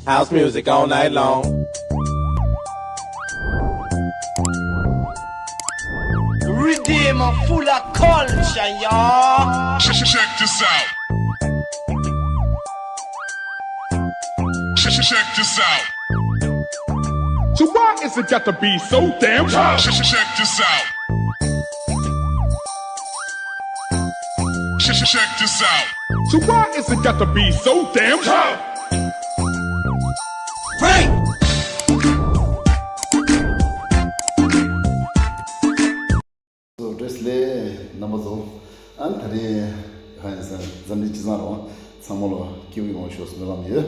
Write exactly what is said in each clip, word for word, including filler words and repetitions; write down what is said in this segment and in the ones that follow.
House music all night long. Redeem full of culture, y'all. Check this out. Check, check, check this out. So why is it got to be so damn tough? Check, check, check this out. Check, check, check this out. So why is it got to be so damn tough? Break! བཀྲ་ཤིས་བདེ་ལེགས་རྣམ་པ་ཚོ། ཨ་ནི་ད་རེས་ཧ་ཡིན་ཟེར་འཛམ་གླིང་སྤྱི་བསང་རུང་ཚང་མ་ལ་སྐྱིད་པོ་ཡོང་བ་ཤོག་སྨོན་ལམ་ཡོད།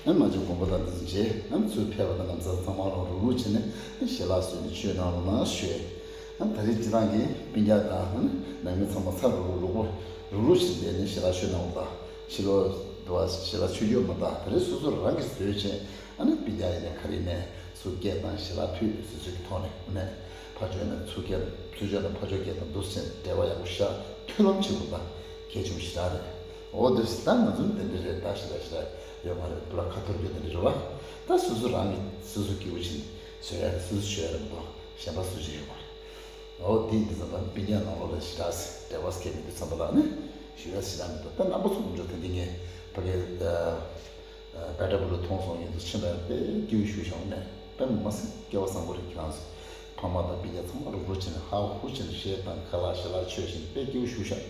ཨ་ནི་མ་བྱུང་དགོངས་པ་དང་འདི་ཚོ་བྱས། ཨ་ནི་ཚུར་ཕེབས་པ་དང་ལམ་སང་ཚང་མ་ལ་རུག་རུག་བྱས་ནས་ཞལ་ལག་བཟོས་ནས་ཆོས་གནང་རོགས་གནང་ཞུས། ཨ་ནི་ད་རེས་སྤྱི་བཏང་གི་སྤུན་ཀྱག་དང་ཨ་ནི་ནང་མི་ཚང་མ་ཚ་རུག་རུག་རུག་པོ་རུག་རུག་བྱས་བསྡད་ནས་ཞལ་ལག་ཆོས་གནང་བ་དང་ཕྱི་ལོགས་འདུག་པ་ཞལ་ལག་མཆོད་རྒྱུ་མ་གཏོགས་ད་རེས་སོ་སོ་རང་གིས་བཟོས་བྱས། ཨ་ནི་སྤུན་ཀྱག་ཡིན་ནའི་ག་རེ་ཡིན་ནའི་ཚུར་སྐད་བཏང་ཞལ་ལག་ཕུལ་སོ་སོའི་ཐོག་ནས་ཨ་ནི་ཕར་ཕྱོགས་ནས་ཚུར་སྐད་ཚུར་ཕྱོགས་ནས་ཕར་ཕྱོགས་སྐད་བཏང་འདུག་སེ་འབྲེལ་བ་ཡག་པོ་བཞག་མཐུན་ལམ་ཆེན་པོ་དང་གལ་ཆེན་པོ་ཞེ་དྲག་རེད། འོ་འདུག་སེ་ད་ང་ཚོ་འདི་འདྲ་རེད། ད་ཞེ་དྲག་ཞེ་དྲག་ཡོད་མ་རེད། སྤུ་ལ་ཁ་འཐོར་རྒྱུ་འདི་འདྲ་རེད་བ། ད་སོ་སོ་རང་གིས་སོ་སོ་སྐྱིད་པོ་བྱེད་བཟོ་ཡ་རེད། སོ་སོ་བྱོས་ཡ་རེད་མ་གཏོགས་གཞན་པ་སུ་ཞིག་ཡོད་མ་རེད། འོ་དེ་འདི་ཚོ་ད་སྤུན་ཀྱག་ནང་ལོགས་ལ་ཞེ་དྲག་འབྲེལ་བ་སྐད་མི་འདུག་བསམ་པ་ལ་ནི་ཞུ་ཡ་ཞེ་དྲག་མི་འདུག་ད་རྣམ་པ་ཚོ་ཀུན་སྤྱོད་ད་འདི་ངས་ཕ་གི་བེ་ཏྲ་བུ་ལ་མཐོང་སོང་། ཡིན་དུ་ཕྱིན་པ་དཔེ་སྐྱིད་པོ་ཞུ་བཞག་ནས་དཔེ་མ་སྲིད་སྐལ་བ་བཟང་པོ་རེད། ཁྱེད་རང་ཚོ་ཕ་མ་དང་སྤུན་ཀྱག་ཚང་མ་རུག་རུག་བྱས་ནས་ཧ་ཧུ་བྱས་ནས་གཞས་དང་ཁ་ལག་ཞལ་ལག་མཆོད་བཞིན་དཔེ་སྐྱིད་པོ་ཞུ་བཞག་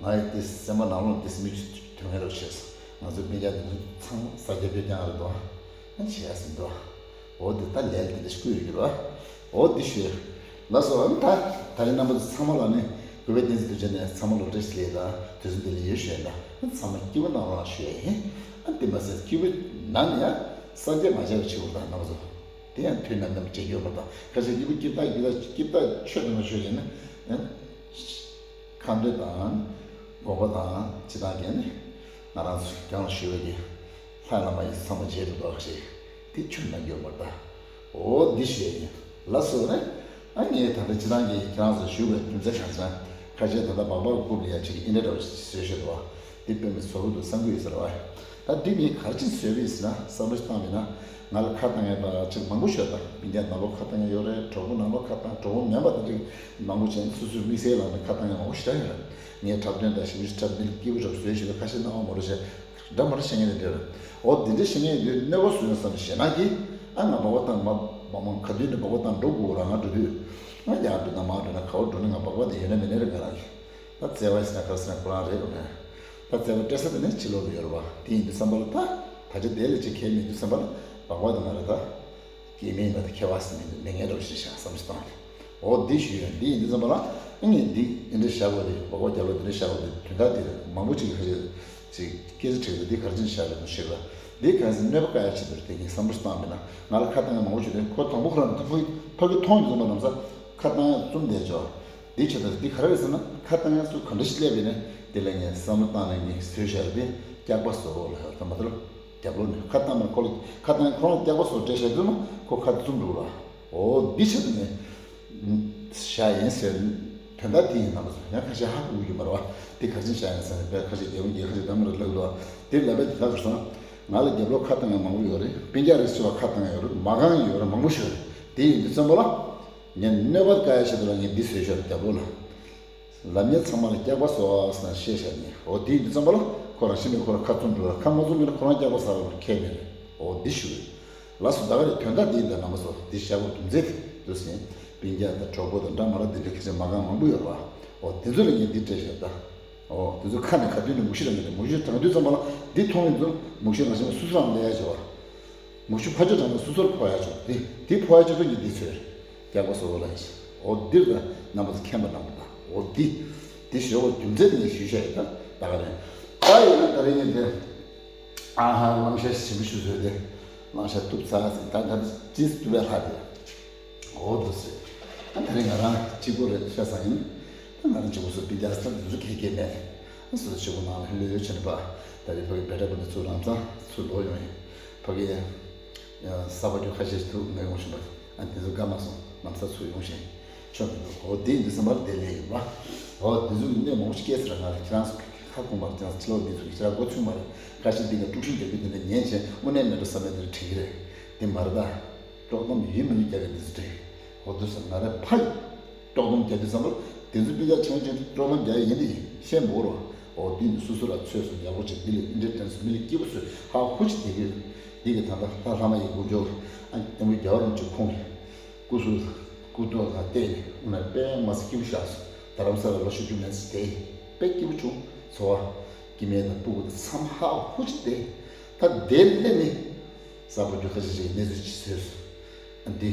ང་ཡི་དེ་སེམས་པ་ནང་ལོགས་དེ་མིག་ཆུ་ཐོན་མཁན་རོགས་བྱས་སོང་། ང་ཚོའི་སྤུན་ཀྱག་དེ་ཚོ་ཚང་ས་རྒྱ་བོད་རྐྱང་རེད་དོ། ཨ་བྱས་ཟིན་དོ། འོ་དེ་ད་ལས་དེ་འདྲ་ཞིག་བསྐུལ་ཡོད་རེད་བ། འོ་དེ་ཞུས། ལགས་སོ། ཨ་ནི་ད་ད་རེས་རྣམ་པ་ཚོ་ཚང་མ་ལ་ནི་གུས་པའི་བསྟན་འཛིན་དུ་བྱས་ནས་ཚང་མ་ལ་བཀྲ་ཤིས་བདེ་ལེགས་དང་དུས་གསུམ་བདེ་ལེགས་ཡོད་ཞུ་ཡ་དང་། ཨ་ཚང་མ་སྐྱིད་པོ་གནང་རོགས་ཞུ་ཡ་ཡིན། ཨ་དེ་མ་ཟད་སྐྱིད་པོ་ན་ནི་ཡང་སངས་རྒྱས་མ་བྱས་པ་བྱེད་དགོས་དང་རྣམ་པ་ཚོ། དེ་ཡང་དུས་ནམ་ཡང་བྱེད་རྒྱུ་མ་དང་ཁ་ཤས་སྐྱིད་པོ་སྐྱིད་ད་སྐྱིད་ད་སྐྱིད་ད་ཆོས་དང་མ་ཆོས་བྱས་ན། ཨ་ཁ་འདོན་དང་དགོངས་པ་དང་ཅི་དང་གས་ནི་ང་རང་ཚོ་རྒྱང་ལ་ཞུ་བའི་གི་ལྷ་བླ་མ་ཡི་ཚང་མ་མཇལ་དུ་འདུག་ཞེས་དེ་ཆུ་ནང་འགྱོད་མར་ད། འོ་འདི་ཞེས་ཡིན། ལ་སོ་ནི་ཨ་ངས་ད་ལྟ་ཅི་དང་གས་ཁྱེད་རང་ཚོ་ཞུ་བའི་རྒྱུ་མཚན་གང་ཚང་ཁ་ཤས་ད་ལྟ་སྦག་སྦག་རྐུབ་ལ་ཡ་ཅིག་ཨིན་དྲ་འདྲ་བ་ཞིག་བཟོས་ཤོད་འདུག་དེ་དཔེ་མི་བཟོ་བོ་འདུག་བསམ་གི་ཡོད་ཟེར་བ། ད་འདི་ངས་ག་རེ་ཅིག་བཟོས་པ་ཡིན་ཟེར་ན་བསམ་བློ་ཞིག་བཏང་བ་ཡིན་ན། ང་ལ་ཁ་བཏང་ཡས་པ་ཅིག་མང་པོ་ཤོད་ད། སྤུན་ཀྱག་ནང་ལོགས་ཁ་བཏང་ཡས་ཡོད་རེད། གྲོགས་པོ་ནང་ལོགས་ཁ་བཏང་། གྲོགས་པོ་མིན་པ་དེ་འདྲ་མང་པོ་བྱས་ནས་སོ་སོའི་དམིགས་བསལ་ལ་ནི་ཁ་བཏང་ཡས་མང་པོ་ཞེ་དྲག་ཡོད་རེད། ངས་འཁྲབ་སྟོན་དང་ཞིབ་འཇུག་འཁྲབ་འདི་ལ་སྐྱིད་པོ་འདྲ་བཟོས་ཞེས་པའི་ཁ་ཤས་སྣང་བ་མ་རུ་བྱས་འདྲ་མ་འདྲ་བཤད་མཁན་དེ་འདྲ་རེད། འོ་འདི་འདྲ་བཤད་མཁན་ཡོད་དུས་གནོད་པ་བཟོས་ན་བསམ་ཞེད་སྣང་གིས། ཨ་ང་སྦག་སྦག་བཏང་མ་མ་མ་ག་དུས་ནས་སྦག་སྦག་བཏང་འགྲོ་དགོས་ར་ང་འགྲོ་དུས། ང་ཡར་འགྲོ་ན་མར་འགྲོ་ན་ག་བར་འགྲོ་ན་ང་སྦག་སྦག་དེ་ཡོད་ན་མེད་ན་རེད་ང་རང་གི། ད་བརྩེ་བ་ཟེར་ན་ག་རེ་ཟེར་ན་ཁོ་རང་རེད་འོ་ནས། ད་བརྩེ་བ་སྤྲད་ས་དེ་ནི་ཕྱི་ལོགས་ལ་ཡོད་རེད་བ། དེ་ཡིན་དུས་བསམ་པ་ལ་ད་ད་ཆ་དེ་ལས་ཅིག་གལ་མེད་དུས་བསམ་པ་ལ་སྦག་སྦག་དེ་ང་རེད་ད། སྐྱེས་དམན་ཡིན་པ་དེ་ཁྱད་པར་ཟེར་མི་འདུག་མི་ངན་འདྲ་བོ་ཞིག་བཞག་བསམ་བློ་བཏང་སྟེ། འོ་འདི་ཞུས་ཡོད། འདི་ཡིན་དུས་བསམ་པ་ལ་ཨ་ངས་འདི་འདི་འདྲ་བཞག་དགོས་རེད། སྦག་སྦག་རྒྱབ་ལོགས་འདི་འདྲ་བཞག་དགོས་རེད། དོན་དག་འདི་རེད། མང་པོ་ཅིག་གིས་ཁ་ཤས་ཅིག་སྐད་ཆ་དྲིས་འདུག་འདི་ག་རེ་བྱས་ནས་བཞག་རེད་མི་ཤེས་ར། འདི་ག་རེ་ཟེར་གནོད་པ་བཀག་ཡ་ཆེད་དུ་རེད། དེ་ངས་བསམ་བློ་བཏང་མིན་ན་ང་ལ་ཁ་བཏང་ཡ་མང་པོ་ཞིག་རེད། ཁོ་དང་པོ་ཁོ་རང་ཕ་གི་ཕ་གི་མཐོང་ཡོང་དུས་ཙམ་པ་ལམ་སང་ཁ་བཏང་ཡ་བཙུམ་བསྡད་ཆོག་འདི་ཆེད་དུ་འདི་ག་རེ་རེད་ཟེར་ན་ཁ་བཏང་ཡ་ཚུར་ག་འདྲ་ཞིག་སླེབས་ཡིན་ནའི་དེ་ལ་ངས་བསམ་བློ་བཏང་ནས་ངས་བཟོས་བཞག་རེད། དེ་སྐྱག་པ་བཟོ་འོ་ལ་ཧ་ད་མ་ཐར་རྒྱབ་ལོགས་ནས་ཁ་བཏང་མ་ཁོ་ལ་ཁ་བཏང་ཁོ་རང་སྐྱག་པ་བཟོ་སྤྲད་བཞག་དུས་ན་ཁོ་ཁ་བཙུམ་འདུག་ལ། འོ་འདི་ཆེད་དུ་ངས་བཞག་ཡིན་ཟེར། དོན་དག་འདི་ཡིན་ནམ་བཟོ་ཡང་ཁ་ཤས་ཧ་གོ་གི་ཡོད་མ་རེད་བ། འདི་ག་རེ་བྱས་ནས་བཞག་ཡིན་ཟེར་ནས་དཔེ་ཁ་ཤས་རྒྱལ་བུ་རྒྱལ་ཁ་ཤས་འདྲ་མ་རེད་ལབ་འདུག་དེ་ལབ་པའི་དེ་དག་ག་སོང་། ང་ལ་རྒྱབ་ལོགས་ཁ་བཏང་ཡ་མང་པོ་ཡོད་རེད། སྤུན་ཀྱག་རེ་ཚོ་ཁ་བཏང་ཡ་ཡོད་རེད། མ་གང་ཡོད་རེད། མང་པོ་ཞིག་ཡོད་རེད། དེ་ཡིན་དུས་ཙམ་པ་ལ། ངས་གནོད་པ་བཀག་ཡ་ཆེད་དུ་ལ་ངས་འདི་བཟོས་ཤོག་རྒྱབ་ལོགས་ལ། ལབ་མཁན་ཚང་མ་ལ་སྐྱག་པ་བཟོ་ཨ་ཟེར་ན་བཤད་བཞག་ནས། འོ་དེ་ཡིན་དུས་ཙམ་པ་ལ་ཁོ་རང་ཤི་ནས་ཁོ་རང་ཁ་བཙུམ་འགྲོ་ལ་ཁ་མ་བཙུམ་མིན་ན་ཁོ་རང་སྐྱག་པ་ཟ་བ་ཁྱད་མེད་རེད། འོ་འདི་ཞུ་རེད། ལགས་སོ་ད་ག་རེད། དོན་དག་འདི་ཡིན་ད་རྣམ་པ་ཚོ་འདི་བཞག་དགོས་རྒྱུ་མཚན་དེ་འདུག་ཟིན། སྤུན་ཀྱག་དང་གྲོགས་པོ་དང་འདྲ་མ་འདྲ་འདི་འདྲ་ཁ་ཤས་མ་གང་མང་པོ་ཡོད་རེད་བ། འོ་དེ་ཚོ་ལ་ངས་འདི་སྤྲད་བཞག་ད། འོ་དེ་ཚོ་ཁ་ནས་ག་དུས་ནས་མུ་ཤི་རང་གི་རེད། མུ་ཤི་དྲངས་དུས་ཙམ་པ་ལ་འདི་མཐོང་ཡོང་དུས་མུ་ཤི་རང་བཞིན་སུ་སུ་རང་ལས་ཡ་བྱ་བ། མུ་ཤི་ཕར་ཕྱོགས་དྲངས་ན་སོ་སོར་ཕོག་ཡ་ཆོག་དེ་དེ་ཕོག་ཡ་ཆོག་ཚོད་ཀྱི་འདི་ཚོས་རྒྱག་པ་བཟོ་བོ་ལ་ཡིན་ཞིང་། འོ་འདིར་ད་རྣམ་པ་ཚོ་མཁྱེན་པ་གནང་བ་དང་། འོ་འདི་འདི་ཞོག་རྒྱུ་མཚན་དེ་ངས་ཞུས་བཤད་ཡོད་ད་ད་ག་རེད། ད་ཡོད་ན་ད་རེས་ངས་འདི་ཨ་ཧ་གླང་ཤ་ཞིམ་པོ་ཞིག་བཟོས་ཏེ་གླང་ཤ་གཏུབ་ཚར་ཟིན། ད་ད་ཅིས་གཏུབ་པའི་ལྷ་དེ། འོ་འདུག་ཟེར། ཨ་ད་རེས་ང་རང་གཅིག་པོ་རེད་ཤ་ཚ་ཡིན། ད་ང་རང་གཅིག་པོ་སོ་སྤུན་ཀྱག་ས་འདི་ཚོ་གས་གས་མེད། ཨ་སོ་སོ་གཅིག་པོ་ནང་ལ་ལྷོད་ལྷོད་བྱས་ནས་པ། ད་རེས་ཕ་གི་བེ་ཏྲ་པུ་ནས་ཚུར་ལམ་སང་ཚུར་ལོག་ཡོང་ཡིན། ཕ་གི་ཡང་གསར་པ་ཁྱོད་ཁ་ཤས་ཤིག་ཐུག་ངས་ཡོང་བཞིན་པ། ཨ་དེ་ཚོ་དགའ་མ་སོང་། ལམ་སང་ཚུར་ཡོང་བཞིན་ཆོག་མི་འདུག་འོ་དེ་ཡིན་དུས་ཙམ་པར་བདེ་ལེགས་ཡིན་པ། འོ་དེ་ཚོ་གི་གནས་མང་པོ་ཞིག་སྐྱེས་ཟེར་ང་ལ་ཁྱེད་རང་ཚོ་ ཁ་སྐོང་བར་ཀྱང་ཕྱི་ལོགས་འདི་ཚོ་ཞེ་དྲག་མགོ་ཚོས་མ་རེད། ཁ་ཤས་འདི་ག་དཀྲུག་ཤིང་རྒྱག་རྒྱུ་དེ་འདྲ་ཉན་བྱས་དངོས་གནས་མེད་འགྲོ་བསམ་ཡས་དེ་འདྲ་དྲན་གྱི་རེད། དེ་མ་རེད་ད། དཀྲོག་གཏམ་ཡིན་མ་ཡིན་རྒྱག་གི་འདི་ཚོ་དྲན། འོ་དུ་ཟེར་ང་རེ་ཕ་ཡི་དཀྲོག་གཏམ་རྒྱག་དུས་ཙམ་པར་དེ་ཚོ་སྤུན་ཀྱག་ཆུང་ཆུང་དཀྲོག་གཏམ་རྒྱག་ཡིན་དེ་ཡིན་བཤད་མ་འོར་བ། འོ་དུས་འདི་སོ་སོ་ལ་ཚོད་སོང་ཡག་པོ་བྱེད་འདི་ལས་འདི་འདྲ་དྲན་སོང་མི་ལ་སྐྱིད་པོ་བཟོས་ཧ་ཧུ་ཅི་དེ་གི་འདི་གི་ད་ལྟ་ལྷ་ལྷ་མ་ཡི་དགུ་འཇོག་ཨ་ནི་རྒྱལ་བ་རིན་པོ་ཆེ་ཁོང་གི་སྐུ་གཟུགས་སྐུ་ཐོག་ལ་བལྟས་ནས་དབུ་ན་དཔེ་མ་སྲིད་སྐྱིད་པོ་བཞག་སོང་། རྡ་རམ་ས་ལ་ལོ་བཞི་བཅུ་མན་ཙམ་བསྡད་ཡིན་དཔེ་སྐྱིད་པོ་བྱུང་། འཚོ་བ་སྐྱིད་མེད་དང་སྤུ་གུ་དང་མཚམས་ཧ་ཧུ་ཅི་བསྡད་ད་དེ་ལས་ནི་གཟའ་སྤོ་རྒྱུ་ཁ་ཤས་ཤིག་གནས་ཚུལ་ཅི་ཟེར་སོང་། ཨ་འདི་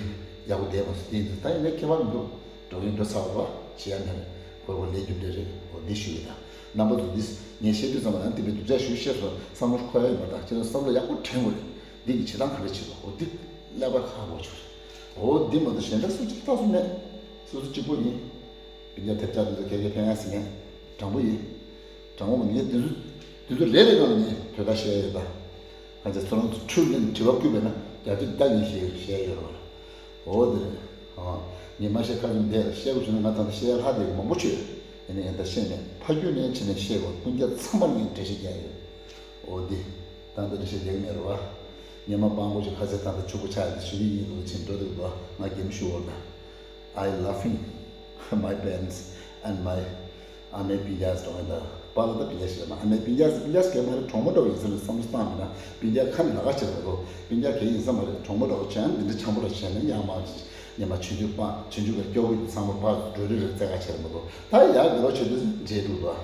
ཡག་པོ་བསྡད་མ་སོང་དེ་ཡིན་ད་ཡིན་ན་ཁྱད་པར་མི་འདུག་འགྲོ་གིན་འགྲོ་ཚར་བ་བྱེད་ཡ་མེད་རེད། གོ་གོ་ལས་རྒྱུ་འབྲས་རེད། འོ་འདི་ཞུ་ཡི་ད་རྣམ་པ་ཚོ་འདི་ངས་བཤད་དུས་ཙམ་པ་ཡང་འདི་པའི་སྡུག་ཅག་ཞུ་བཤད་སོང་བསམ་བློ་འཁོར་ཡ་ཡོད་མ་རེད་ད་ཁྱེད་རང་བསམ་བློ་ཡག་པོ་དྲན་དགོས་རེད། འདི་གི་བྱེད་སྟངས་ག་འདྲ་བྱེད་དགོས་འོ་འདི་ཀླད་པ་ཁག་པོ་བྱུང་རེད། འོ་འདི་མ་གཏོགས་གཞན་དག་སུ་གཅིག་ལྟ་སུ་མེད། སོ་སོ་གཅིག་པོ་ཡིན། སྤུན་ཀྱག་ཐེབས་ཆག་དེ་ཚོ་ག་གེ་ཕན་ཡ་ཟིན་ཡ། དྲང་པོ་ཡིན། དྲང་པོ་མ་ངས་དེ་ཚོ་དེ་ཚོ་རེ་རེ་གང་ལ་ངས་དོ་ད་བཤད་ཡོད་ད། ང་ཚོ་ཚོ་རང་ཚོ་འཁྲུལ་ནས་དྲི་བ་བསྐུལ་བས་ན་རྒྱ་ཆེ་ད་ངས་བཤད་ཡོད་བཤད་ཡོད་རེད་བ། འོ་དེ་རེད། ཨ། ངས་མ་བཤད་ཁ་ཚོན་འདས་བཤད་དགོས་བྱུང་ན་ང་ད་ལྟ་བཤད་ཡ་ལྷག་བསྡད་ཀྱི་མང་པོ་བྱོས། ཡིན་ན་ཡང་ད་བཤད་མེད་ཕ་རྒྱུད་ནས་ཕྱི་ནས་བཤད་དགོས་སྤུན་ཀྱག་ཚང་མར་ངས་འགྲེལ་བཤད་རྒྱག་ཡོད། འོ་འདི། ད་འདི་འདྲ་ཞིག་ལེགས་མེད་རེད་བ། སྙེ་མ་སྤང་པོ་ཞིག་ཁ་ཟས་ཐང་དུ་ཆུ་བོ་ཆགས་ཏེ་ཞུ་གི་ཡིན་ལོ་ཕྱིན་འགྲོ་འདུག་གོ་ང་རྒན་ཞུ་བོར་ད། I laughing my parents and my ཨ་མའི་སྤུན་ཀྱག་ཟེར་བ་ད། པཱ་ལགས་ད་སྤུན་ཀྱག་ཞིག་རེད་མ་ཨ་མའི་སྤུན་ཀྱག་ཟེར་སྤུན་ཀྱག་ཟེར་མ་རེད་གྲོགས་མོ་འདྲ་བོ་ཡིན་ས་རེད་བསམ་བློ་བཏང་མིན་ན་སྤུན་ཀྱག་ཁ་ནས་ལ་ཁ་བྱེད་རེད་གོ་སྤུན་ཀྱག་གལ་ཡིན་ས་མ་རེད་གྲོགས་མོ་འདྲ་བོ་བྱས་ན་འདི་འདྲ་འཆམ་པོ་འདྲ་བྱས་ན་ཡང་མ་སྙེ་མ་ཆུང་ཆུང་སྤང་ཆུང་ཆུང་གི་སྐྱོ་བོ་ཡིན་ཚང་མ་པར་འགྲོ་རེ་རེ་རྩེ་ཁ་བྱེད་རེད་མ་གོ་ད་ཡག་གི་རོ་བྱེད་དུས་རྗེས་འགྲོ་འདུག་ཨ།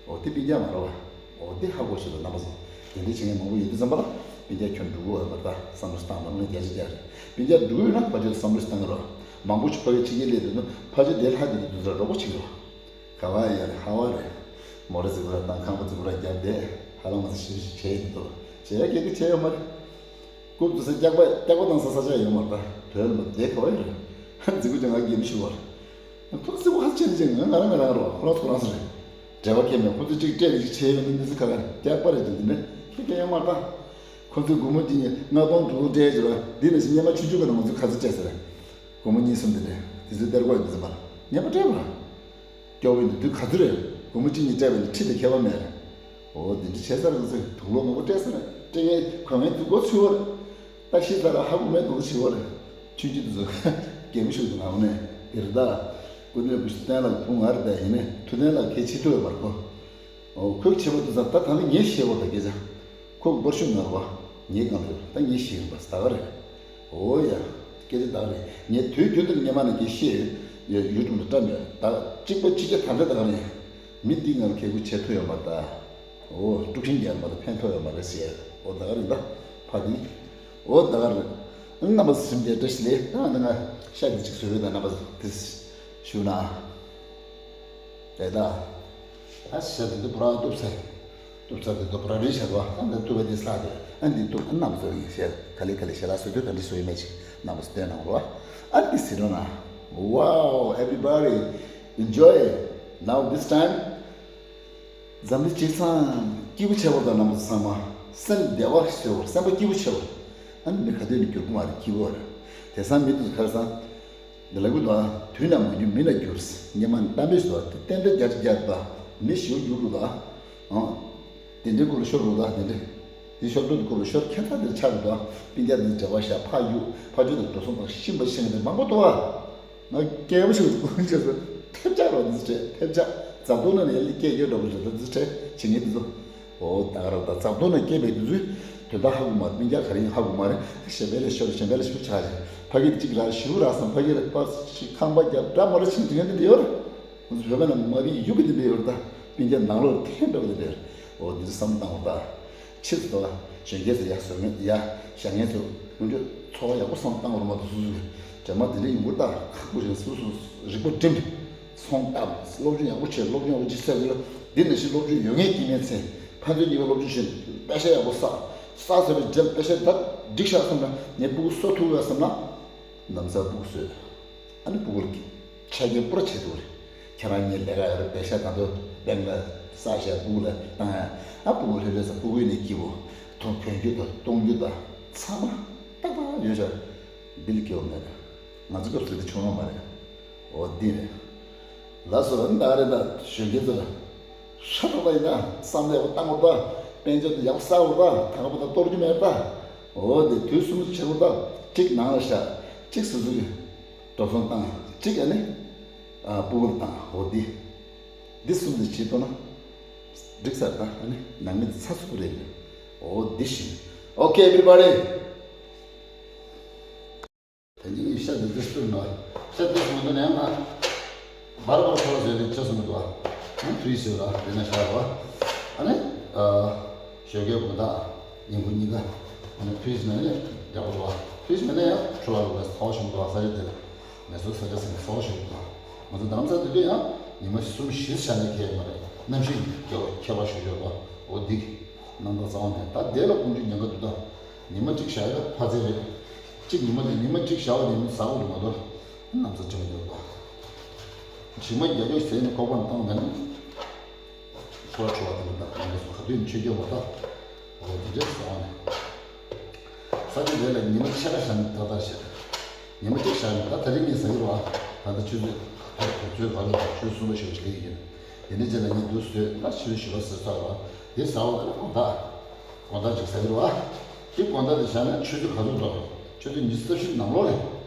འོ་དེ་སྤུན་ཀྱག་མ་རེད་བ། འོ་དེ་ཧ་གོ་ཤེས་པ་རྣམ་པ་ཚོ། དེ་འདྲའི་བྱེད་མཁན་མང་པོ་ཡོད་དུས་ཙམ་པ་ལ་སྤུན་ཀྱག་ཁྱོད་འགྲོ་དགོས་བ་མ་རེད་ད་བསམ་བློ་བཏང་མ་དངུལ་བརྒྱ་ཆ་བརྒྱ་རེད། སྤུན་ཀྱག་འགྲོ་ཡོད་ན་ཕ་ཆོས་བསམ་བློ་བཏང་གི་རོགས། མང་པོ་ཞིག་ཕ་གི་ཕྱི་རྒྱལ་སླེབས་འདུག་ན་ཕ་ཆོས་དེ་ལྷ་དེ་དུས་ཚོད་རོགས་པ་བྱེད་ཀྱི་རོགས། ག་བ་ཡ་རེད་ཧ་བ་རེད། མོ་ར་ཟིག་གུ་ར་དང་ཁང་པ་ཟིག་གུ་ར་རྒྱབ་བསྡད་ཧ་ལམ་མ་ཟིག་ཞིབ་ཞིབ་བྱས་ཡིན་འདུག་བྱས་ཡ་གེ་གེ་བྱས་ཡོད་མ་རེད། རྐུབ་ཏུ་ས་སྐྱག་པ་སྐྱག་པ་བཏང་ས་ས་ཆ་ཡོད་མ་རེད་ད་བོད་ལ་མ་བསྡད་ག་བ་ཡ་རེད། ཟིག་གུ་ཅང་ང་རྒན་ཞུ་བ་རེད། ཁོ་ཚོ་ཧ་ཅང་ཅིག་ང་ང་རང་ང་རང་རོ་ཁོ་རང་ཁོ་རང་སུ་རེད། འབྲེལ་བ་ཁྱད་མེད་ཁོ་ཚོ་གཅིག་སྤྲད་ལ་གཅིག་བྱས་ཡོད་ནི་མི་ཚེ་ག་ག་རེད་སྐྱག་པ་རེད་ཅིག་འདི་ནས་ཁྱེད་ཀྱི་ཡོད་མ་རེད་ད། ཁོ་ཚོས་སྒོར་མོ་གཅིག་ཉིས་ལྔ་སྟོང་དྲུག་སྟོང་སྤྲད་ཀྱི་རོ་འདི་ནས་ཞིག་སྙེ་མ་ཆུང་ཆུང་གི་ནང་ང་ཚོས་ག་ཚོད་སྤྲད་ཟེར། སྒོར་མོ་གཉིས་གསུམ་འདི་ནས་དེ་ཚོའི་གཏེར་སྒོ་ཡིན་འདི་ཚོ་མ་རེད་སྙེ་མ་སྤྲད་པ། སྐྱོ་བོ་འདི་དུས་ག་ཚོད་རེད། སྒོར་མོ་གཅིག་གཉིས་སྤྲད་པ་ནི་ཁྲི་དང་ཁྱད་པར་མེད་རེད། འོ་འདི་འདྲ་བྱས་ཚར་ང་ཚོས་དུག་ལོག་མང་པོ་སྤྲད་ཚར་རེད་སྤྲད་མཁན་གོན་མཁན་དུག་གོ་ཚུལ་བ་རེད། ད་ཤི་ཚར་ལ་ཧ་གོ་མེད་དུག་ཚུལ་བ་རེད། ཆུང་ཆུང་དུ་ཚོ་གད་མོ་ཤུགས་དུ་ངང་ནས་འདིར་ད། སྐུ་མདུན་བུ་ཤི་བསྟན་ལ་བུ་ངར་བསྡད་ཡིན་ནས་ཐུ་བསྟན་ལ་ཁྱེད་ཆེ་ཐུ་ཡོད་མར་གོ་འོ་ཁོས་ཆེ་བ་དུ་ཚ་ད་ད་ནི་ངས་ཤེས་བ་ད་སྐད་ཆ། ཁོ་སྐོར་ཤུགས་ངར་བ། ངའི་སྒང་ལ་ཡོད་ད་ངས་ཤེས་ཡིན་པ་ད་ག་རེད། འོ་ཡ། སྐད་ཆ་ད་ག་རེད་ངས་དུས་རྒྱུན་དུ་སྙེ་མ་ནས་ཀྱི་ཤེས་ཡོད་ཡུལ་དྲུང་དུ་བཀྲམ་ཡོད་ད་གཅིག་པ་གཅིག་རྐྱང་ད་འདྲ་ད་ག་རེད། མི་འདི་ང་ལ་ཁེ་གུ་བྱེད་ཐུབ་ཡོད་མ་རེད་ད། འོ་དཀྲུག་ཤིང་རྒྱག་མ་རེད་ཕན་ཐོགས་ཡོད་མ་རེད་ཟེར། འོ་ད་ག་རེད་ད། ཕ་དེ། འོ་ད་ག་རེད། རྣམ་པ་སེམས་ཅན་བཀྲ་ཤིས་ལེགས་ད་ང་ང་ཤ་འདི་གཅིག་བཟོས་ཡོད་ད་རྣམ་པ་དེ་ཞུ་ན། དེ་ད། ཨ་ཤ་འདི་འདི་པུ་ར་གཏུབ་ཚེ། གཏུབ་ཚེ་འདི་ཚོ་པུ་ར་རིལ་བྱ་དོ་ཨ་འདི་གཏུབ་པ་འདི་སླ་དེ་ཨ་འདི་གཏུབ་ཨ་རྣམ་པ་ཚོ་ཡིན་ཤེས་ག་ལེ་ག་ལེ་ཤེས་ལ་སོ་དུ་ག་འདི་སོ་ཡིན་མེད་ཅིག་རྣམ་པ་ཚོ་བསྟན་གནང་རོགས། ཨ་འདི་ཟེར་རོ་ན། Wow, everybody, enjoy. Now this time, འཛམ་གླིང་སྤྱི་བཏང་སྐྱིད་པོ་ཆེ་བོ་དང་རྣམ་པ་ཚང་མ་སེམས་བདེ་བ་ཞིག་བཟོ་བར་སེམས་པ་སྐྱིད་པོ་ཆེ་བོ། ཨ་ནི་མི་ག་དུས་ནས་འགྱུར་གི་མ་རེད་སྐྱིད་པོ་རེད། དེང་སང་མི་དེ་ཚོ་ཁ་སང་། འདི་ལ་གུ་དང་དུས་ན་མ་འགྱུར་མི་ན་འགྱུར། སྙེ་མ་གཏམ་དཔེ་ཞིག་འདུག་དེ་ཏན་ཏན་རྒྱ་ཆེ་རྒྱ་ཆེ་མི་ཞིག་འགྱུར་རུ་དང་། དེ་འདྲའི་སྐོར་ལ་ཤོར་རུ་དང་དེ་འདྲའི། དེ་ཤོར་དུས་སྐོར་ལ་ཤོར་ཁྱད་མཚར་དེ་ཆགས་རུ་དང་སྤུན་ཀྱག་དེ་འབྲེལ་བ་བཞག་ཕ་ཡུག་ཕ་ཆོས་དང་འགྲོ་སོང་དང་ཤིན་པ་ཤིན་དེ་མང་པོ་འདུག་ཨ། ང་སྐད་མོ་ཞིག་ལ་ཀུན་ཆེ་སོ་ཐེབས་ཆག་རོགས་འདི་སྤྲད་ཐེབས་ཆག་རྫབ་རྡོ་ན་ནས་ལི་སྐད་སྐྱོ་འདྲ་པོ་རེད་ད་འདི་སྤྲད་བྱེད་ངེས་འདི་ཚོ། འོ་ད་ག་རང་ད་རྫབ་རྡོ་ན་སྐད་པའི་དུས་ཚོད་དོན་དག་ཧ་གོ་མ་རེད། སྤུན་ཀྱག་ག་རེ་ཡིན་ཧ་གོ་མ་རེད། གཞན་པའི་ལས་ཤོར་གཞན་པའི་ལས་ཤོར་ཆགས་རེད། ཕ་གི་གཅིག་ར་ཞུ་ར་སམ་ཕ་གི་ར་པ་ཞིག་ཁང་པ་རྒྱབ་འདྲ་མོ་ར་ཕྱིན་དྲན་འདི་འདི་ཡོད་རེད། ང་ཚོ་བོད་པ་ན་མ་བི་ཡུ་གི་འདི་འདི་ཡོད་རེད་ད། སྤུན་ཀྱག་ནང་ལོགས་ཐེན་འདྲ་བ་འདི་འདི་ཡོད་རེད། འོ་འདི་ཚོ་བསམ་བློ་བཏང་བ་ད། ཕྱིས་སུ་གཞོན་སྐྱེས་ཚོ་ཡ་བཟོ་ངན་ཡ་བཞག་ངན་ཚོ་ང་ཚོ་ཚོགས་པ་ཡག་པོ་བསམ་བློ་བཏང་བ་རེད་མ་གཏོགས་སུ་སུ་གི་དྲན་མ་འདི་འདྲ་ཡིན་དགོས་ད་ཁག་པོ་རེད་སུ་སུ་རིག་པ་སྒྲིམ། ཚོང་བཏབ། སློབ་སྦྱོང་ཡག་པོ་བྱས། སློབ་སྦྱོང་ཡག་པོ་ཅི་ཟེར་གི་ལ། འདི་ནང་བཞིན་སློབ་སྦྱོང་ཡོད་ངེས་ཀྱི་མེད་ཚེ། ཕན་ཚུན་གཉིས་ཀ་སློབ་སྦྱོང་བྱས། པེ་ཤ་ཡག་པོ་བསགས། བསགས་ཟེར་བའི་འགྲེམས་པེ་ཤ་ད་འགྲིག་ཤག་བསམ་ན་ངས་སྤུ་གུ་གསོ་ཐུབ་ཡོད་བསམ་ན། ལམ་སང་སྤུ་གུ་གསོས། ཨ་ནི་སྤུ་གུ་ལ་ཆ་རྐྱེན་པོ་ར་བྱེད་ཐུབ་རེད། ཁྱེད་རང་གཉིས་ལས་ཀ་ཡོད་རེད་པེ་ཤ་ད་དུ་བེང་ལ་བསགས་བྱས་སྤུ་གུ་ལ་བཏང་ཡ། ཨ་སྤུ་གུ་ལྷོད་ལྷོད་ས་སྤུ་གུ་ནས་སྐྱིད་པོ། ཐོ་གྱོན་རྒྱུ་དང་གཏོང་རྒྱུ་དང་ཚང་མ་ཏག་ཏག་ཡོད་ཤག་འདི་ལས་སྐྱིད་པོ་མེད་རེད། ང་ཚོ་སྐབས་སུ་དེ་བྱུང་ཡོད་མ་རེད། འོ་འདི་རེད། ལགས་སོ་ཨ་ནི་ད་རེད་ད་གཞོན་སྐྱེས་ཚོ་ལ། ཧྲ་ཏག་ཏག་ཡིན་ན་བསམ་བློ་ཡག་པོ་བཏང་དགོས་ད། དཔལ་འབྱོར་དེ་ཡག་པོ་བསགས་དགོས་ད། ད་ག་པོ་ད་གཏོར་རྒྱུ་མེད་ད། འོ་དེ་དུས་གསུམ་དུ་བྱེད་དགོས་ད། གཅིག་ནང་ལ་བཞག་གཅིག་སོ་སོ་གི་འགྲོ་སོང་བཏང་། གཅིག་ཨ་ནི་ཨ་སྤུ་གུ་ལ་བཏང་། འོ་འདི་འདི་གསུམ་དུ་བྱེད་ཐུབ་ན་འགྲིག་ས་རེད་ད། ཨ་ནི་ནང་མི་དེ་ཚ་ཚུགས་རེད། འོ་འདི་བཞིན། Okay, everybody. དེ་ཉིན་ཤ་དེ་དུས་སྤུར་ནོ། ཤ་དུས་མ་འདུག་ནས་ང་། བར་བར་ཁོ་ལ་བཟོས་ཏེ་ཅི་སོང་འདུག་ཨ། ང་བྲིས་ཟེར་ར་དེ་ན་ཤ་ར། ཨ་ནི། ཞོགས་ཀའི་དགོང་དག་ཉིན་གུང་གཉིས་ཀ། ཨ་ནི་བྲིས་ནས་ནི་རྒྱག་པ་ར། བྲིས་མེད་ན་ཡང་ཁྲོ་ལ་རུ་བས་ཐོག་ཞུམ་འདུག་ཨ། ས་ཆ་དེ་མེ་སོ་ས་ཆ་ཟིན་ཐོག་ཞུམ་འདུག་ཨ། ང་ཚོ་རྡ་རམ་ས་དེ་དུས་ཡང་ཉི་མ་གསུམ་བཞི་ཤ་ནས་ཁེལ་མ་རེད། གནམ་གཤིས་ཁྱད་པར་ཤུགས་ཡོད་པ། འོ་འདི་གི་རྣམ་ཐར་རྩ་བ་ནས་ད་དེ་ལ་ཀུན་སྤྱོད་ཉེན་ཁ་འདུག་ད། ཉི་མ་གཅིག་བཞག་ཡ་ཕ་ཚེ་རེད། གཅིག་ཉི་མ་དེ་ཉི་མ་གཅིག་བཞག་པ་དེ་མི་ཟ་བ་དུ་མ་གཏོགས་གནམ་ས་ཆེན་པོ་འདུག་ད། གྲིབ་མ་རྒྱག་རྒྱུ་ཟས་ནི་ཁོག་པ་ནས་བཏང་མེད་ན། ཁོ་ར་ཁྲོ་བ་དེ་འདྲ་དང་ཡིན་པ་སོགས་ག་དུས་ནས་ཆོས་སྐྱོབ་པ་དང་། འོ་དེ་འདྲས་སོང་ནས། ས་ཆ་དེ་ལ་ཉི་མ་ཕྱེད་ཀ་བཞག་ནས་ཏག་ཏག་བྱས། ཉི་མ་གཅིག་བཞག་ནས་ད་དེ་རིང་ངས་ཟ་གི་རེད་བ། ད་ལྟ་ཆུ་ཚོད་ད་དུས་ཚོད་ག་རེ་རེད། ཆུ་ཚོད་གསུམ་པ་ཞེ་པོ་ཅིག་སླེབས་ཀྱི་ཡོད། དེ་འདྲ་བྱས་ན་ངས་འདུག་ཟོས་ད་ཕྱི་ལོ་བཞི་པ་ཟེར་ཚར་བ། དེ་ཟ་བ་ད་དགོང་དག་དགོང་དག་ཅིག་ཟ་གི་རེད་བ། དེ་དགོང་དག་དེ་བཞག་ན་ཆུ་ཚོད་ག་ཚོད་འགྲོ། ཆུ་ཚོད་ཉི་ཤུ་རྩ་བཞི་ནང་ལོགས་ལ་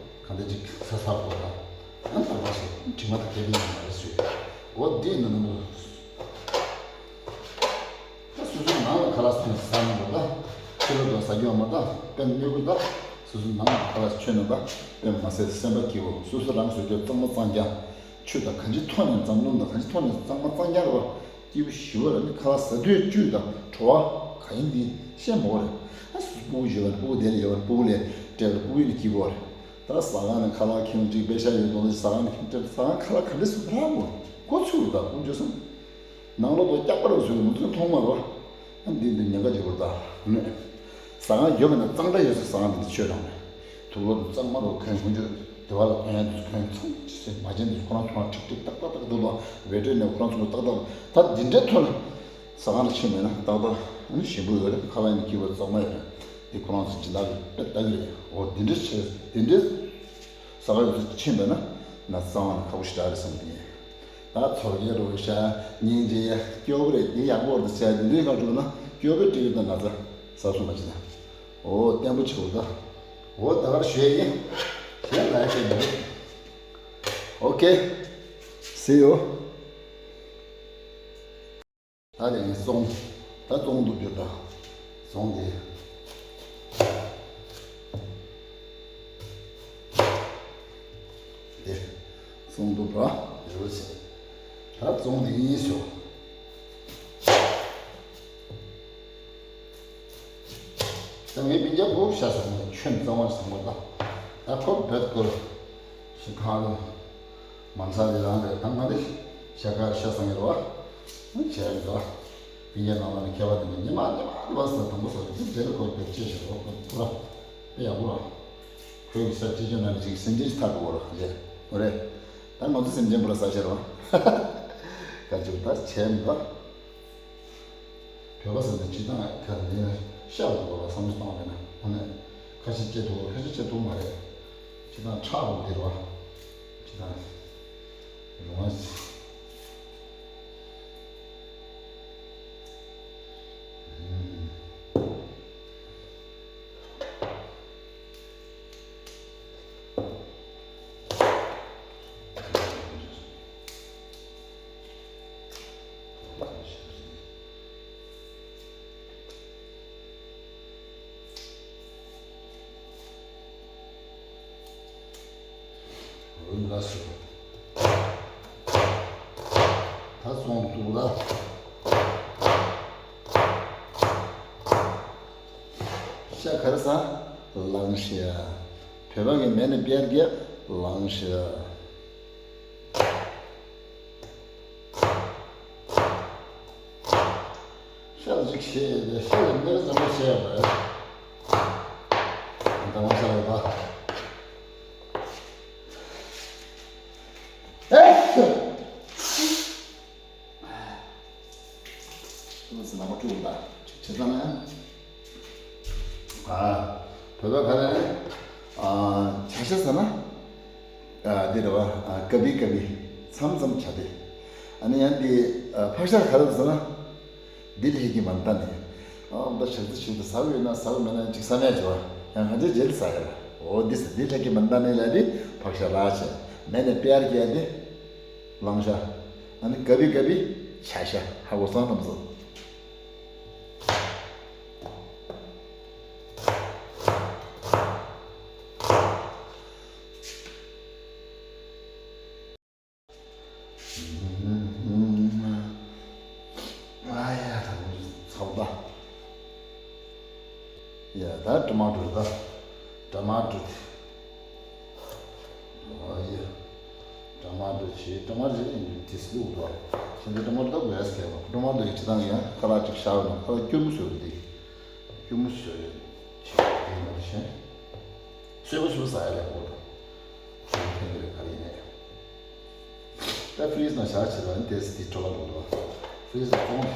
གང་འདྲ་ཅིག་ཟ་ཚར་དགོས་ད། ཨ་ད་བ་ཞིག་དྲི་མ་དང་སྐད་འཕྲིན་ཡང་མ་རེད་ཟོས། འོ་འདི་ནི་ནང་དུ། ད་སོ་སོའི་ནང་ལ་ཁ་ལག་ཟ་ན་འགྲོ་ད། ཕྱི་ལོགས་ལ་ཟ་རྒྱུ་ཡོད་མ་ད། དཔེ་སྨྱོ་གི་ད། སོ་སོའི་ནང་ལ་ཁ་ལག་མཆོད་ན་ད། དཔེ་མ་ཟད་སེམས་པ་སྐྱིད་པོ། སོ་སོ་རང་བཟོ་རྒྱུ་གཙང་མ་གཙང་རྐྱང་། ཆུ་དང་གང་ཅིའི་ཐོག་ནས་གཙང་སྣུམ་དང་གང་ཅིའི་ཐོག་ནས་གཙང་མ་གཙང་རྐྱང་རེད་བ། སྐྱིད་པོ་ཞེ་པོ་རེད། ཁ་ལག་ཟ་དུས་བཅུད་དང་བྲོ་བ་ག་ཡིན་འདི་ཤེས་མ་དགོས་རེད། ཨ་སོ་སོ་སྤུ་གུ་ཡོད་པ་སྤུ་གུ་དེ་ལ་ཡོད་པ་སྤུ་གུ་ལ་སྤྲད་པ་སྤུ་གུ་ཡིན་ན་སྐྱིད་པོ་རེད། ད་ཟ་ཁང་ནས་ཁ་ལག་ཁྱེར་ཅིག་པེ་ཤ་ཡོད་དོ་ཟ་ཁང་ནས་ཁྱེར་སྤྲད། ཟ་ཁང་ཁ་ལག་ག་འདྲ་སུ་རག་གོ་གོ་ཚུགས་ད་ཀུན་སྤྱོད་སོང་། ནང་ལོགས་དུ་སྐྱག་པ་རུ་བཟོས་མི་ཚོས་མཐོང་མ་རོ། ཨ་འདི་འདི་ཉེན་ཁ་ཆེ་བོ་ད་ནས། ཟ་ཁང་ཡོད་མེད་ན་གཙང་སྦྲ་ཡོད་ས་ཟ་ཁང་འདི་འདི་ཆོས་རང་རེད། དུག་ལོག་དུ་གཙང་མ་རུ་གོན་ཀུན་སྤྱོད་དེ་བ་ལ་གོན་ཡ་འདི་ཚོ་གོན་ཚང་ཅི་སེ་མ་བྱན་འདི་ཁོ་རང་ཚོ་རང་ཁྲིག་ཁྲིག་ཏག་ཏག་ཏག་འདུག་ལ་བེ་ཏྲེ་ནས་ཁོ་རང་ཚོ་ཏག་ཏག་ད་འདི་འདྲའི་ཐོག་ནས། ཟ་ཁང་ལ་ཕྱིན་མེད་ན་ཏག་ཏག་ཨ་ནི་ཞིམ་པོ་ཡོད་རེད། ཁ་ལག་ཡིན་ན་སྐྱིད་པོ་གཙང་མ་ཡོད་རེད། དེ་ཁོ་རང་ཚོ་སྦྱིན་བདག་གིས་དཔེ་ལྟ་གི་རེད། འོ་འདི་འདྲ་བྱས་འདི་འདྲའི་ཟ་ཁང་ཡོད་ཚད་ཕྱིན་པས་ན་ན་ཚ་བ་ནི་ཁག་པོ་ཞེ་དྲག་རེད་བསམ་གི་ཡིན། ད་ཚོར་གྱི་རོ་ཤ་སྙིང་རྗེ་སྐྱོ་གི་རེད། འདི་ཡག་པོ་རེད་ཟེར་འདི་འདྲའི་ཁ་བྱུང་ན་སྐྱོ་གི་སྤྲི་གི་ད་ན་ཚ་ཟ་སོང་མ་བྱེད་ན། འོ་བརྟན་པོ་བྱེད་དགོས་ད། འོ་ད་གར་ཞོད་ཡིན། གཞན་ལ་ཡ་བཤད་མི་འདུག Okay, see you. ད་དེ་ནས་བཙོང་། ད་བཙོང་འདུག་རྒྱུ་ད། བཙོང་དེ། དེ། བཙོང་འདུག་ར། ཡོད་ཟེར། ད་བཙོང་དེ་ཡིན་ཞོ། ད་ངའི་སྤུན་ཀྱག་ཕོ་བོ་ཤ་ཟ་ནས་ཁྱོད་གཙང་བ་བཟང་བ་ད། ད་ཁོ་བེད་སྐོར་ཞིག་ཁང་རུ། མ་ཚ་རི་རང་རེད། ད་ང་ནི་ཤ་ཁར་ཤ་ཚང་ཡོད་རོ། ང་བྱས་ཡོད་རོ། སྤུན་ཀྱག་ནང་ལ་ནི་ཁྱད་པར་དེ་འདྲ་ཉི་མ་ཉི་མ་ཉི་མ་ཟ་དང་པོ་ཟ་རེད། དེ་རྗེས་ལ་ཁོ་བེད་ཅེས་ཤེས་རོ། ཁོ་ཁོ་ར་དཔེ་ཡག་པོ་རོ། ཁོའི་ས་ཅི་ཅོ་ན་ནི་ཅིག་སེམས་ཅན་ཞིག་ཐར་འགྲོ་བ་རོ་ཁ་ཅེ། འོ་རེད། ད་ང་ཚོ་སེམས་ཅན་པོ་ར་ས་ཤེས་རོ། ཁ་ཅིག་ད་བྱས་མི་འདུག་བོད་པ་ཟེར་ན་སྤྱིར་བཏང་ག་རེ་ལས་ཤ་ལ་འགྲོ་བ་བསམ་བློ་བཏང་བས་ན་ཨ་ནི་ཁ་ཤས་སྐྱེ་ཐུབ་ཁ་ཤས་སྐྱེ་ཐུབ་མ་རེད། སྤྱིར་བཏང་ཁྲག་འོང་འདིར་བ་སྤྱིར་བཏང་རུང་བ། ད་སོང་འདུག་ལ། ཤ་ག་རེ་ཟ། ལང་ཤ། བོད་པ་གི་མེ་ནི་པེར་གྱི་ལང་ཤ། ཤ་ལ་ཅིག་བཤད་ཤ་ལ་མེར་ཙམ་པ་བཤད་པ་རེད། ད་མ་ཤ་ལ་ད། ཨེ། ཁྱོད་ཚོ་ནང་པ་དཀྲུག་པ་དང་བྱེད་ཙང་ན། ཨ། བོད་པ་ག་ལ་ནི། ཨ། བྱ་ཤ་ཟ་ན། ཨ། འདི་རེད་བ། ཨ། ཀ་བི་ཀ་བི། མཚམས་མཚམས་བྱ་སྟེ། ཨ་ནི་ཡང་འདི་ཨ་ཕག་ཤ་ག་རེ་ཟེར་ན། འདི་ལྷད་ཀྱི་མ་ད་ནི། ཨ་འོ་ད་ཞག་རྩི་ཞིག་ཏུ་ཟ་གི་ཡོད་ན་ཟ་གི་མེད་ན་ཅིག་བསམ་ཡ་བྱོས། ཡང་ང་ཚོའི་རྗེས་ལ་ཟ་ཡ་ལ། འོ་འདི་ཟ་འདི་ལྷད་ཀྱི་མ་ད་ནི་ལ་འདི་ཕག་ཤ་ལ་བྱས། མེད་ནས་པེ་ཡར་གྱི་ཡ་འདི་གླང་ཤ། ཨ་ནི་ཀ་བི་ཀ་བི་ཆ་ཤ། ཧ་གོ་སོང་རྣམ་ཚོ། ཨ་ཡ་ད་ཚོགས་ད། ཡ་ད་ཊ་མ་ཊོ་ད། ཊ་མ་ཊོ་དེ། ཨ་ཡ། ཊ་མ་ཊོ་ཆེ་ཊ་མ་ཊོ་ཆེ་ཨིན་ཇི་ཏིས་ལུག་དོ། ཁྱེད་ཚོ་ཊ་མ་ཊོ་ད་བེས་ཁེ་བ། ཊ་མ་ཊོ་ཡི་ཅི་དང་ཡ་ཁ་ལག་ཅིག་ཤ་བ་ན་ཁ་ལག་སྐྱུར་མོ་བཟོས་ཏེ། སྐྱུར་མོ་བཟོས་ཡོད། ཆེ་དེ་མ་ཤེས། སོས་པ་ཞུ་ས་ཡ་ལས་གོ་དང་། ཁྱེད་ཚོ་ཕན་གི་རེད་ག་རེ་ཡིན་ནས། ད་ཕི་རིས་ནང་བཞག་བྱས་ལ་ནི་ཏེས་དེ་སྤྲོ་བ་འགྲོ་འགྲོ། ཕི་རིས་ནང་གཏོང་།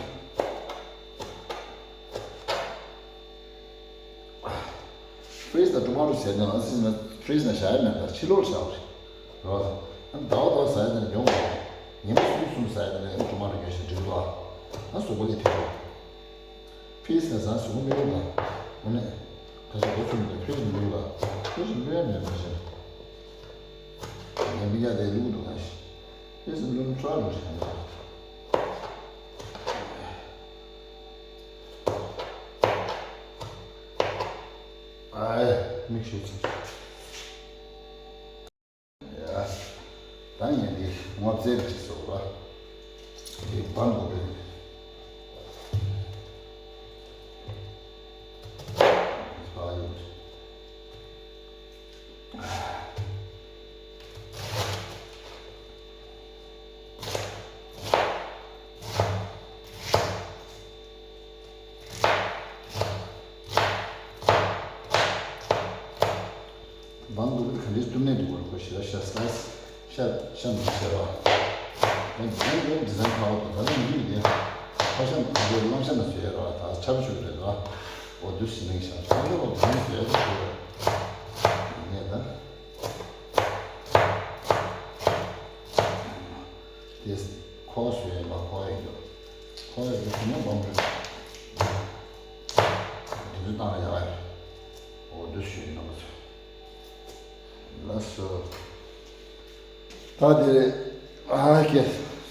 ཕི་རིས་ནང་ཊོ་མ་ཊོ་བྱས་ནས་ཨ་སི་ནང་ཕི་རིས་ནང་བཞག་ཡ་མེད་པར་ཕྱི་ལོགས་ལ་བཞག་པ་རེད། རོ། ཨ་ཟླ་བ་ཟླ་བ་ཟ་ཡ་དེ་ནས་ཉོ་བ། ཉི་མ་གསུམ་གསུམ་ཟ་ཡ་དེ་ནས་ཨ་ཊོ་མ་ཊོ་ཉོས་ཤིང་འགྲིག་འདུག་ཨ་གཟུགས་པོ་ལ་ཐེབས་པ། ཕི་རིས་ནང་ཟ་གཟུགས་པོ་མི་ལུག་ལ། འོ་ནས། ཁ་ཤས་འགོ་ཚུགས་མི་འདུག་ཕི་རིས་ལུག་ལ། ཕི་རིས་ལུག་ཡ་མེད་པ་ཞིག་ངས་མི་ཉག་དེ་ལུག་འདུག་ཨ་ཤི། ཕི་རིས་ལུག་ཁྲོ་བ་ལུག་ཤ་ཡ། ཨ་ཡ་མིག་ཤེས་ཚིག་ཡ། ད་ངས་འདི་ངོ་བཙལ་གྱི་སོགས་ལ། འདི་བམ་པོ་འདི། ཕ་ཡུལ། བང་དུ་གི་ག་འདྲའི་སྟུམ་ནས་འདུག་གོ་ཤེས་ར་ཤ་སི་ལའི་སི་ཤ་ཤ་འདུག་ཤེས་ར། ཡང་འདི་ནས་འདི་འདི་ཚང་ཁ་བ་དང་ད་ལྟ་མི་ཡིན་ཏེ། ཁ་ཤ་འདུག་གོ་གླང་ཤ་ན་བཟོས་ཡ་ར་ད་ཆབ་ཆུ་རེད་ར། འོ་དུ་ཞི་ནང་ཤ་ཤ་འདུག་གོ་ད་ནི་བཟོས་ཡ་ཆུ་རེད། ཡིན་ནས་ད། དེ་ཁོ་བ་བཟོས་ཡ་མ་ཁོ་བ་ཡིན་འདུག་ཁོ་བ་ཡིན་འདུག་ཁོ་ན་བང་རེད། དེ་ཚོ་བཏང་ཡག་ཡོད། འོ་འདུག་ཞུས་ཡིན་ནམ་པ་ཚོ། ལགས་སོ། ད་དེ་ཨ་ཀེ་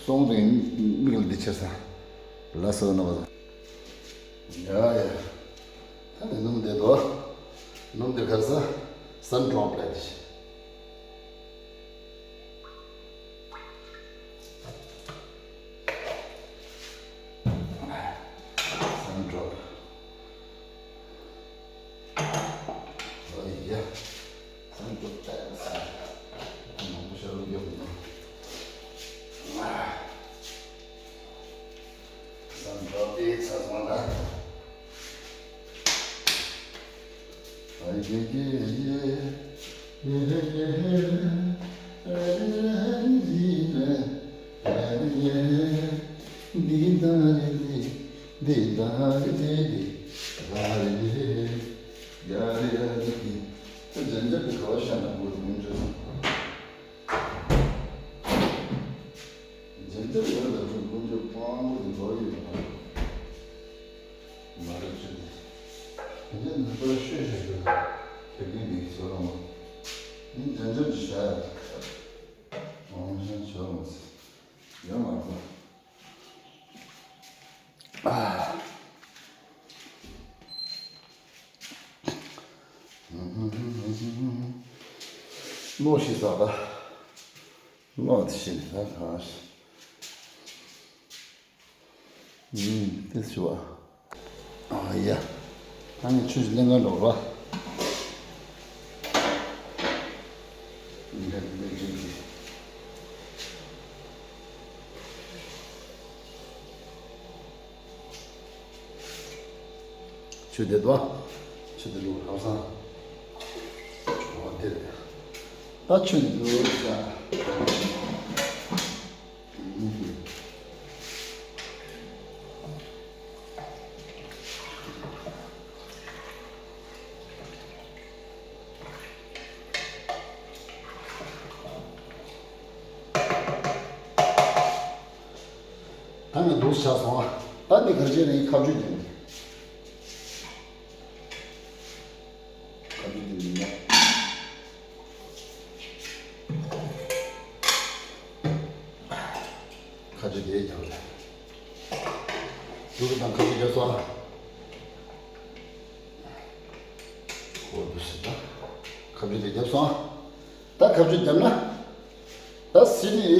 སོང་དེ་མིག་ལ་འདི་ཆེ་ས། ལགས་སོ་ནམ་པ་ཚོ། ཡ་ཡ། ད་ནི་སྣུམ་དེ་དོ། སྣུམ་དེ་གར་ས། སན་ཌོབ་ལས་དེ། སན་ཌོབ། ཨོ་ཡ། སན་ཌོབ་ཏེ་ས། མང་པོ་ཤར་རུ་རྒྱབ་ནོ། སན་ཌོབ་དེ་ཚ་སོང་ད། འཇམ་འཇམ་ཡོད་ལ་ཁྲོ་དཀོན་མཆོག་དཔང་པོ་དེ་འགྲོ་ཡོད་པ། མ་རེད་ཅི་འདི། དེ་ནས་ནུས་པ་ཤོད་ཤོད་ཤོད། ཁེ་གིན་མི་ཚོ་རང་ལ། ནི་འཇམ་འཇམ་གྱི་བྱ་ཡ། ཨང་ཤང་ཆོག་མ་ཚེ། ཡོད་མ་རེད་པ། ཨ། གློག་ཤི་ས་ལ། གློག་དེ་ཤི་ནས་ད་གང་ཤི། ཨུམ། དེ་ཤི་བ། ཨ་ཡ། ད་ངས་ཆུ་ཞིག་ལེན་ག་འགྲོ་ར། འདི་འདྲ་འདི་འདྲ་འདི། ཆུ་དེ་དོ། ཆུ་དེ་ལུག་ཧང་སང་། འོ་དེ་རེད། ད་ཆུ་དེ་ལུག་ཤ། ནི་འདུག་ཆགས་སོང་ཨ། ད་འདི་ག་རེ་བྱས་ནས་ཁ་གཅོད་རྒྱག་ནི། ཁ་གཅོད་རྒྱག་ནི་ན། ཁ་གཅོད་དེ་རྒྱག་རེད། འདུག་དང་ཁ་གཅོད་རྒྱག་སོང་ཨ། འོ་འདུག་ཟེར་ད། ཁ་གཅོད་དེ་རྒྱབ་སོང་ཨ། ད་ཁ་གཅོད་རྒྱབ་ན། ད་སི་ཌི།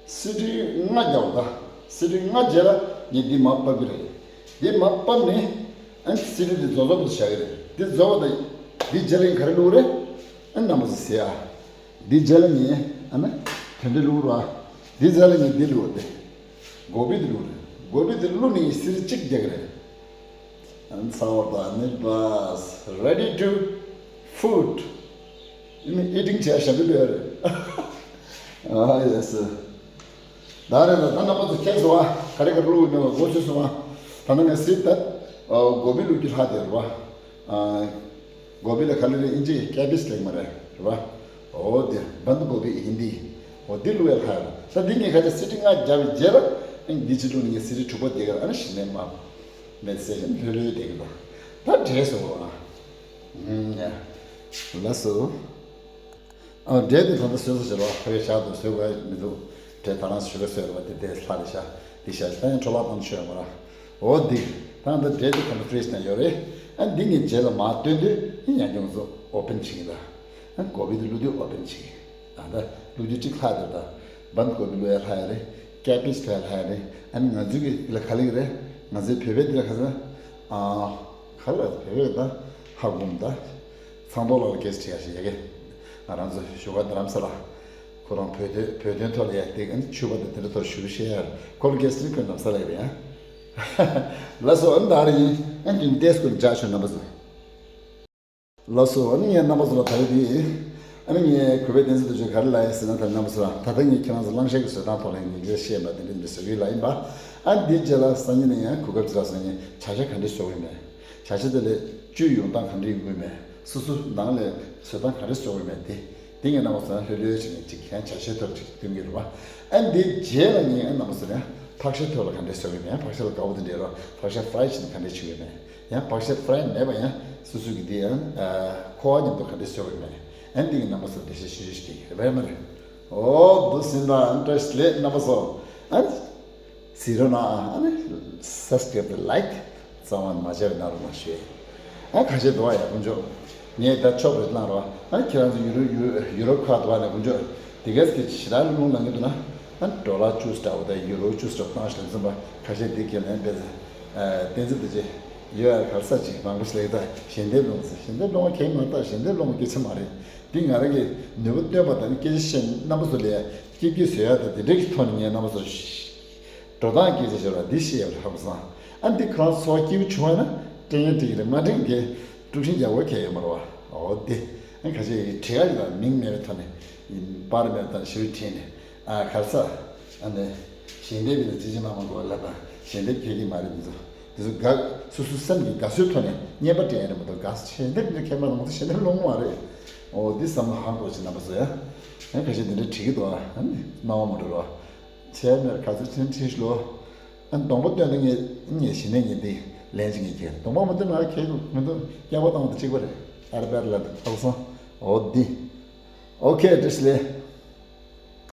སི་ཌི་ལྔ་རྒྱག་པ་དང་། སི་ཌི་ལྔ་རྗེས་ལ་ངས་འདི་མར་ཕབ་ཀྱི་རེད། འདི་མར་ཕབ་ནས་ཨ་ནི་སི་ཌི་འདི་རྫོགས་རྫོགས་པོ་བཞག་གི་རེད། འདི་རྫོགས་པ་དང་འདི་རྗེས་ལ་ངས་ག་རེ་བླུགས་རེད། ཨ་ནི་རྣམ་པ་ཚོ་གཟིགས་ཨ། འདི་རྗེས་ལ་ངས་ཨ་ནི་དོན་འདི་བླུགས་ར། འདི་རྗེས་ལ་ངས་འདི་བླུགས་ཏེ། གོ་བི་འདི་བླུགས་རེད། གོ་བི་འདི་བླུགས་ནས་སི་ཌི་གཅིག་རྒྱག་གི་རེད། ཚ་བ་དང་ནི་བ། Ready to food. ཨི་ཊིང་བྱས་ཞབས་བྲོ་ལོས་རེད། ཨ་ཡེ་སི། ད་རེད་ད། ད་རྣམ་པ་ཚོ་མཁྱེན་སོང་ཨ། ག་རེ་ག་རེ་བླུགས་ཡོད་མེད་པ་མགོ་ཚོས་སོང་ཨ། ད་ནང་ངས་སི་ད་གོ་བི་བླུགས་རྒྱུ་ལྷག་དེ་རེད་བ། གོ་བི་ལ་ག་ལེ་རེད། ཨིན་ཇི་ཀེ་བེཇ་ལེགས་མ་རེད་རེད་བ། འོ་དེ་བན་གོ་བི་ཧིན་དི། འོ་དེ་བླུགས་ཡ་ལྷག་རེད། ད་འདི་ངས་ཁ་ཆ་སི་ཊི་ལྔ་བརྒྱབ་པའི་རྗེས་ལ་ཨ་ནི་འདི་ཅི་བླུགས་ནས་ངས་སི་ཊི་དྲུག་པ་དེ་ག་ཨ་ནི་གཞི་ནས་མ། མེད་ཟེར་ཞིང་ལྷོད་ལྷོད་བསྡད་ཀྱི་འདུག་ད་འབྲས་སོ་ཨ། ཨུམ། ཡ། ལགས་སོ། ཨ། འབྲས་དེ་ད་ལྟ་བཟོས་ཚར་བྱས་རོགས། ཕ་གིར་བཞག་འདུག་བཟོས་དགོས་མི་འདུག་འབྲས་ད་རང་བཞུ་ག་བཟོས་རོགས། དེ་དེ་ལྷག་རེད་ཤག་འདི་ཤག་ད་ཡང་འཕྲོ་བརླག་གཏོང་ཆོག་མ་ར། འོ་འདི། ད་ལྟ་འབྲས་དེ་ཁ་ན་ཕི་རིཇ་ནང་ཡོད་རེད། ཨ། འདི་ངས་རྗེས་ལ་མར་བཏོན་དུས་ཨ་ཉམས་མྱོང་ཚོ་ཨོ་པན་བྱེད་ཀྱི་ད། ཨ། གོ་བི་དེ་བླུགས་དུས་ཨོ་པན་བྱེད་ཀྱི། ད་ལྟ་བླུགས་རྒྱུ་གཅིག་ལྷག་དེ་ད། བན་གོ་བི་བླུགས་ཡ་ལྷག་ཡ་རེད། ཀེ་བེཇ་བླུགས་ཡ་ལྷག་ཡ་རེད། ཨ་ནི་ང་ཚོའི་གི་ལ་ག་ལེ་གི་རེད། ང་ཚོའི་བོད་པའི་འདི་ལ་ག་ཚོད། ཨ། ག་ལ་བོད་པའི་ད་ཧ་གོ་མ་ད། ཚང་ཐོག་ལ་གེ་སི་ཊི་ཡ་ཞིག་ཡ་གི། ང་རང་ཚོ་བཞུགས་སྒར་རྡ་རམ་ས་ལ། ཁོ་རང་བོད་དོན་བོད་དོན་ཐོག་ལ་ཡ་དེ་ཨ་ནི་ཆོས་པ་དང་དེ་འདྲ་ཐོག་ཞུ་བཤད་ཡ་ཁོ་ལ་གེ་སི་ཊི་ནི་ཁོའི་ལམ་ས་ལ་ཡ་རེད་ཡ། ལགས་སོ། ཨ་ནི་ད་རེ་ཡིན། ཨ་ནི་དུས་ཏེས་ཀུན་འཇག་ཆོག་རྣམ་པ་ཚོ། ལགས་སོ། ཨ་ནི་ངས་རྣམ་པ་ཚོ་ལ་ད་རེས་དེ། ཨ་ནི་ངས་གུས་པས་བསྟན་འཛིན་རྡོ་རྗེ་ག་རེ་ལབ་ཡིན་ཟེར་ན། ད་རྣམ་པ་ཚོ་ལ་ད་ལྟ་ངས་ཁྱེད་རང་ཚོ་གླང་ཤེད་ཀྱི་བཟོ་སྟངས་ཐོག་ལ་ངས་ངས་བཤད་པ་དེ་འདྲ་འདྲ་བཟོ་གི་ལབ་ཡིན་པ། ཨ་ནི་དེའི་རྗེས་ལ་སང་ཉིན་ནས་ཡང་གོ་སྐབས་ཅིག་རག་སོང་། ངས་བྱ་བྱ་ག་འདྲ་བཟོ་གི་ཡིན་མེད། བྱ་བྱ་དེ་ལས་བཅུད་ཡོང་སྟངས་ག་འདྲ་ཡོང་གི་ཡོད་མེད། སོ་སོ་ནང་ལ་བཟོ་སྟངས་ག་འདྲ་བཟོ་གི་ཡོད་མེད་དེ། དེ་ངས་རྣམ་པ་ཚོ་ལ་ལྷོད་ལྷོད་ཅིག་ངས་ཅིག་ཡང་བྱ་བྱའི་ཐོག་ཅིག་སྟོན་གི་རེད་བ། ཨ་ནི་དེའི་རྗེས་ལ་ངས་རྣམ་པ་ཚོ་ལ་ཡང་ཕག་ཤ་ཐོག་ལ་ག་འདྲ་བཟོ་གི་ཡོད་མེད། ཕག་ཤ་ལ་དགའ་བོ་དེ་འདྲ་རོ། ཕག་ཤ་ཕ་རའི་བྱས་ནས་ག་འདྲ་བྱེད་གི་ཡོད་མེད། ཡང་ཕག་ཤ་ཕ་རའི་མེད་པ་ཡང་སོ་སོ་གི་དེ་ཡང་ཁོ་བ་མཉམ་དུ་ག་འདྲ་བཟོ་གི་མེད། ཨ་ནི་འདི་གི་རྣམ་པ་ཚོར་འགྲེལ་བཤད་ཞུ་ཞུ་ཞུ་གི་རེད་པས་མ་རེད། འོ་འདུག་ཟིན་ན་བཀྲ་ཤིས་བདེ་ལེགས་རྣམ་པ་ཚོ། ཨ་ནི་གཟིགས་རོགས་གནང་། ཨ་ནི་སབ་སི་ཀེ་རེབ་དང་ལའིཀ་རྩ་བ་ནས་མ་བརྗེད་པ་གནང་རོགས་གནང་ཞུ། ཨ་ཁ་ཤས་འདུག་བ་ཡ་དཀོན་མཆོག་ངས་ད་ཆོག་པ་བླངས་རོགས། ཨ་ཁྱེད་རང་ཚོ་ཡུ་རོ་ཡུ་ཡུ་རོབ་ཁག་འདུག་བ་ནས་དཀོན་མཆོག་དེ་གས་ཀྱི་ཞེ་དྲག་རླུང་ལངས་ཀྱི་འདུག་ན། ཨ་ཌོ་ལར་བཅུ་ཙམ་འདྲ་བོ་དང་ཡུ་རོ་བཅུ་ཙམ་འདྲ་བོ་བཏང་ཞིག་ལ་འཛོམས་པ་ཁ་ཤས་འདི་གས་ལན་པས། བསྟན་འཛིན་དེ་ཅི་ཡོད་ཡ་གར་ས་ཅིག་མང་པོ་ཞིག་ལ་ཡོད། ད་ཞལ་འདེབས་སློང་ཟེར། ཞལ་འདེབས་སློང་བ་གས་མ་ད་ཞལ་འདེབས་སློང་བ་སྐད་ཆ་མ་རེད། འདི་ང་རང་གི་ནུས་པ་བཏོན་པ་དང་ནི་སྐད་ཆ་བཤད་རྣམ་པ་ཚོ་ལ་སྐྱིད་སྐྱིད་བཟོ་ཡག་དང་དེ་འདྲ་གི་ཐོག་ནས་ངས་རྣམ་པ་ཚོར་འགྲོ་སྟངས་སྐད་ཆ་བཤད་པ་འདི་བཤད་ཡག་ལ་ཧ་གོ་སོང་། ཨ་འདི་ཁོ་རང་ཚོ་སྐྱིད་པོ་བྱུང་བ་ན་སྐྲན་ཡག་འགྲིག་གི་རེད། མ་སྐྲན་གི་དཀྲུག་ཤིང་རྒྱག་དགོས་གལ་ཡོད་མ་རེད་བ། འོ་དེ་ཨ་ཁ་ཤས་ཡིན་བྲིས་ཡག་གི་ད་མིང་མེད་པའི་ཐོག་ནས་པར་མེད་པའི་ཐོག་ནས་ཞེ་པོ་བྲིས་ནས་ཨ་གར་ས་ཨ་ནི་ཞལ་འདེབས་ཡིན་ན་ཅི་ཅི་མ་མ་དགོས་ལབ་དང་ཞལ་འདེབས་ཁྱེད་ཀྱི་མ་རེད་འདི་ཚོ། དེ་ཚོ་དགའ། སོ་སོའི་སེམས་ཀྱི་དགའ་བསུའི་ཐོག་ནས་རྔན་པ་སྤྲད་ཡ་རེད་མ་གཏོགས་དགའ་ཞལ་འདེབས་འདི་ཁྱད་པར་མང་པོ་ཞལ་འདེབས་སློང་མ་རེད། འོ་འདི་བསམ་བློ་ཧང་གོ་ཅིག་རྣམ་པ་ཚོ་ཡ། ཡང་ཁ་ཤས་འདི་འདྲ་བྲིས་ཀྱི་འདུག་ཨ་ནི་སྣང་བ་མ་འགྲོ་རོགས། བྱས་མེད་ག་ཚོད་ཕྲན་ཕྲིས་ལོ། ཨ་གདོང་པ་སྟོན་ན་ངས་ངས་གཞི་ནས་ངས་འདི་ལན་ཅིག་ངས་ཁྱེད་གདོང་པ་མ་སྟོན་ན་ཁྱེད་མི་འདུག་སྐྱག་པ་བཏང་བ་དང་གཅིག་པ་རེད། ཨར་པར་ལ་ཧ་གོ་སོང་། འོ་འདི། ཨོ་ཁེ་བཀྲ་ཤིས་བདེ་ལེགས།